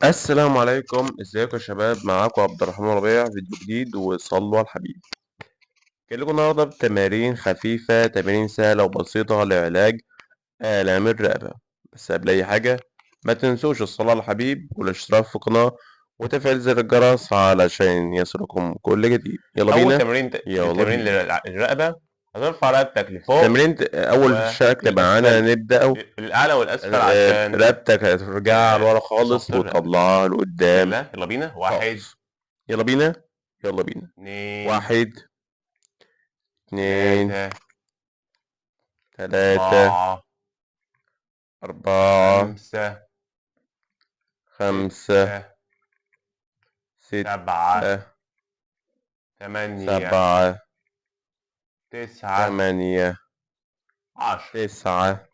السلام عليكم، ازيكم يا شباب؟ معاكم عبد الرحمن ربيع، فيديو جديد وصلوا على الحبيب. جاي لكم النهارده بتمارين خفيفة، تمارين سهلة وبسيطة لعلاج آلام الرقبة. بس قبل أي حاجة ما تنسوش الصلاة على الحبيب والاشتراك في القناة وتفعيل زر الجرس علشان يصلكم كل جديد. يلا اول بينا، تمرين يلا تمرين بينا. للرقبه، هترفع رقبتك لفوق. تمرين اول شكل معانا وللأسفل. نبدأه للاعلى والاسفل عشان رقبتك هترجعها لورا خالص إصابة الرقبة. وتطلعها بسم لقدام الله، يلا بينا. واحد، خالص. يلا بينا، يلا بينا. اتنين، 1، 2، 3، 3، 4، 4، 5، 5، 6، 6، 7، 8، 7، 9، 8، 10، 9،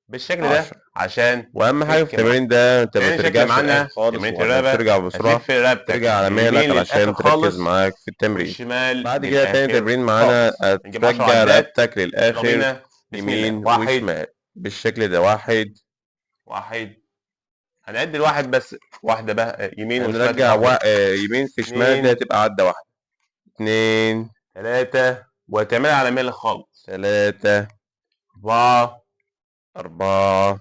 بالشكل ده 10. عشان واهم حاجة في تفك معاك. التمرين ده انت ما تاني شكل ترجعش معانا للاخر خالص تمرينة ولا الرقبة، ترجع بسرعة، هتلف رقبتك ترجع على من مالك اليمين علشان للآخر تركز خالص معاك في التمرين. والشمال بعد كده تاني للآخر تمرين معانا خالص. نجيب 10 هترجع عدات. رقبتك يلا للاخر بينا. بسم الله. يمين 1، وشمال بالشكل ده. 1، 1، هنعد الواحد بس، واحدة بقى يمين وشمال، هنرجع واحدة. يمين في شمال، دي 2، هتبقى عدة واحدة. 2، 3، وهتعملها على ميل خالص. 3، 4، 4،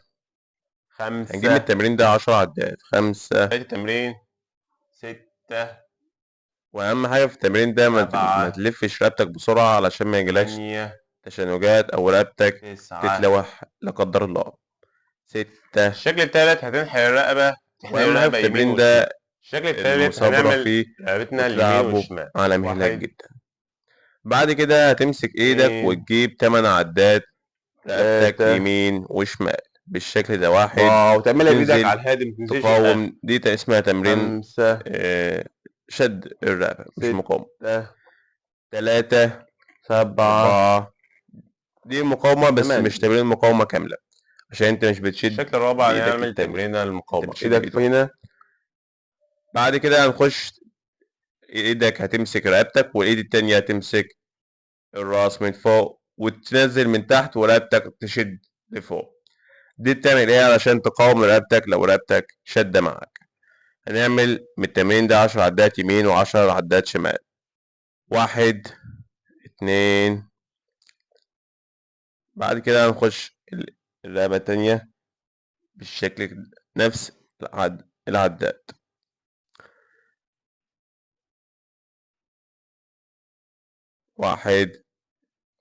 5، هنجيب من التمرين ده 10 عدات. 5، ادي التمرين. 6، واهم حاجة في التمرين ده 7، ما تلفش رقبتك بسرعة علشان ما يجيلكش 8، تشنجات او رقبتك 9، تتلوح لا قدر الله. 6. الشكل التالت هتنحي الرقبة، تحني واهم حاجة في الرقبة يمين التمرين ده وشمال. الشكل التالت المثابرة هنعمل فيه رقبتنا اليمين وتلعبه والشمال. على مهلك 1، جدا. بعد كده هتمسك ايدك 2، وتجيب 8 عدات رقبتك 3، يمين وشمال بالشكل ده. 1، 4، وتعملها بايدك وتنزل على الهادي، ما تنزلش تقاوم. للآخر. دي اسمها تمرين، 5، شد الرقبة مش 6، مقاومة. 3، 7، 4، دي مقاومة بس 8. مش تمرين مقاومة كاملة عشان انت مش بتشد الشكل الرابع بإيدك هنعمل التانية. تمرين المقاومة. انت بتشد ايدك بإيدك. هنا. بعد كده هنخش ايدك هتمسك رقبتك والايد التانية هتمسك الراس من فوق وتنزل من تحت ورقبتك تشد لفوق. دي بتعمل ايه؟ علشان تقاوم رقبتك لو رقبتك شدة معاك. هنعمل من التمرين ده 10 عدات يمين و10 عدات شمال. 1، 2. بعد كده هنخش الرقبة التانية بالشكل نفس العدات. 1،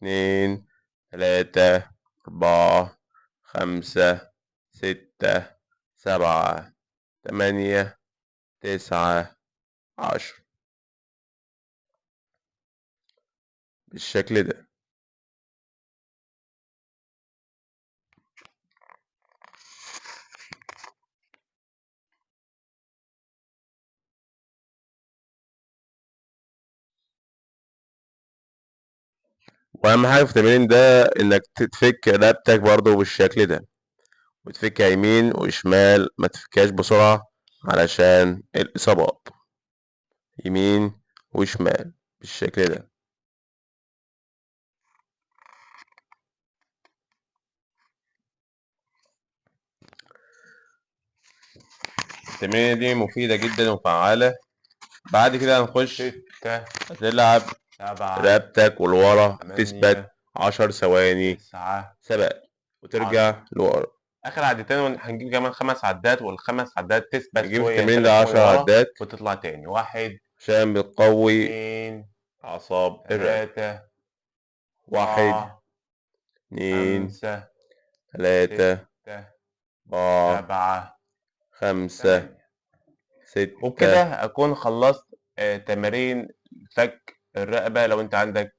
2، 3، 4، 5، 6، 7، 8، 9، 10 بالشكل ده. واهم حاجة في التمرين ده انك تفك رقبتك برضو بالشكل ده، وتفكها يمين وشمال، ما تفكهاش بسرعة علشان الإصابات. يمين وشمال بالشكل ده. التمرينة دي مفيدة جدا وفعالة. بعد كده هنخش 6، هتلعب 7، رقبتك والورا، 8، تثبت 10 ثواني 9، ثبات وترجع 10. لورا. آخر عدتين هنجيب كمان 5 عدات، والخمس عدات تثبت نجيب شوية، التمرين تلات ده ثواني 10 ورا عدات وتطلع تاني. 1، عشان بتقوي 2، أعصاب الرقبة. 3، 1، 4، 2، 5، 3، 6، 4، 7، 5، 8. 6. وبكده أكون خلصت تمارين فك الرقبة. لو أنت عندك،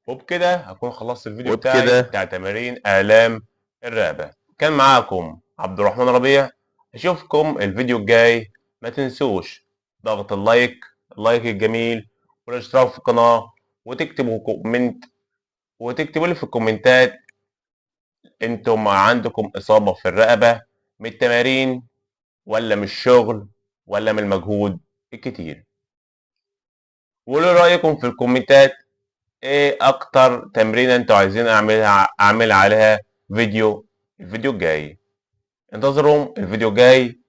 وبكده هكون خلصت الفيديو بتاعي وبكده بتاع تمارين آلام الرقبة. كان معاكم عبد الرحمن ربيع، أشوفكم الفيديو الجاي. ما تنسوش ضغط اللايك الجميل والاشتراك في القناة، وتكتبوا كومنت، وتكتبوا لي في الكومنتات انتم عندكم إصابة في الرقبة من التمارين ولا من الشغل ولا من المجهود الكتير. وقولوا رأيكم في الكومنتات، ايه اكتر تمرينة انتوا عايزين اعمل عليها فيديو الفيديو الجاي. انتظروا الفيديو الجاي.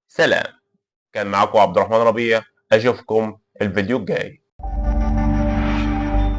سلام. كان معاكم عبد الرحمن ربيع، اشوفكم الفيديو الجاي.